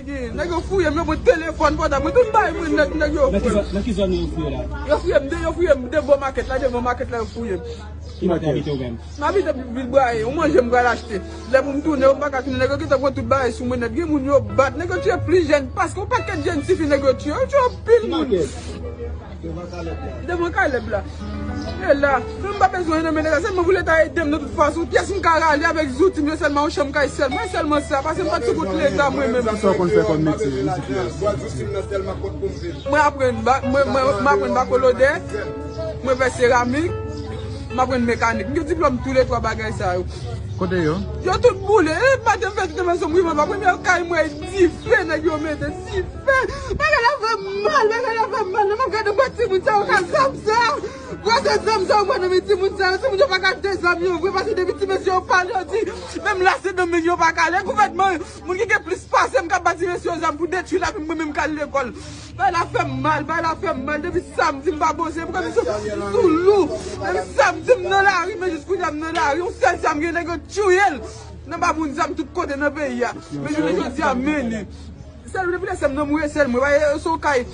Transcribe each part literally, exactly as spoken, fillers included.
Nèg yo fouye m, yo pran telefòn pòtab mwen, tout bagay mwen nèt, nèg yo fouye m. Nan ki zòn yo fouye la? Yo fouye m de, yo fouye m de bò makèt la, devan makèt la yo fouye m. Ki kote w abite ou menm? M abite Vil Braye, yon manje m pral achte. Lè pou m tounen, yo m pa ka tounen, nèg yo gentan pran tout bagay sou mwen nèt. Gen moun yo bat, nèg yo tiye plis jèn, paske yon pakèt jèn tifi nèg yo tiye, yo tiye anpil moun. Devan Kalèb la. E la, mwen m pa bezwen nan men Leta, sèlman pou Leta ede m nan tout fason. Pyès m ka rale avèk zouti m yo sèlman, yon chanm kay sèlman, e sèlman sa, paske m pa t sou kont Leta mwen menm. Sa w konn fè kòm metye, ou di pyès. Mwen aprann ba, mwen, mwen, mwen aprann bakolodè, mwen fè seramik, mwen aprann mekanik. M gen diplòm toulètwa bagay sa yo. Kote yo? Yo tout boule. E maten m fè tout anvan sonm rive anba. Premye kay mwen e dife nèg yo mete. Dife. Bagay la fè m mal. Bagay la fè m mal. Lè m ap gade m wè timoun sa yo ka zam sa. Gwosè zam sa yo pran nan men timoun sa yo. Timoun yo pa ka achte zam yo vre. Paske depi ti mesye yo pale yo di menm la Sendomeng yo pa ka ale. Gouvènman, moun ki gen plis pase m k ap ba ti mesye yo zam pou detwi lavi m, mwen menm k al lekòl. Bagay la fè m mal, bagay la fè m mal. Depi samdi m pa poze, m kòm sou, sou lou. Depi samdi m nan lari, men jis kounye a m nan lari. Yon sèl zam gen, nèg yo tiye l. Nan ba moun zam tout kote nan peyi a. Men jounen jodi a, men li. Sèl depi lè sè m nan mouri, sèl mwen. Bagay, se yon kay,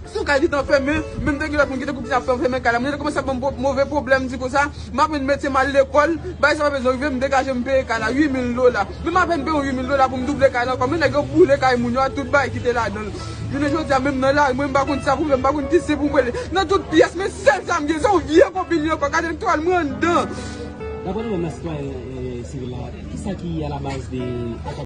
se yon kay ki t an fèmen. Men m te gen lòt moun ki te kouti ap fè m fèmen kay la. Moun yo te kòmanse ap ban m pwo-, move pwoblèm, di konsa. M aprann metye m al lekòl, bay sa pa bezwen rive, m degaje m peye kay la, uit mil dola. Men m apèn peye yon uit mil dola pou m double kay la ankò. Men nèg yo boule kay moun yo a, tout bagay ki te ladan l. Jounen jodi a, menm nan lari, mwen m pa konn sa pou m fè, m pa konn kiyès pou m rele. Nan tout pyès, men sèl sa m gen, se yon vye konpil li ankò. Gade m twal mwen anndan. Daprè nou menm nan sitwayen, eh, sivil la, kisa ki alabaz de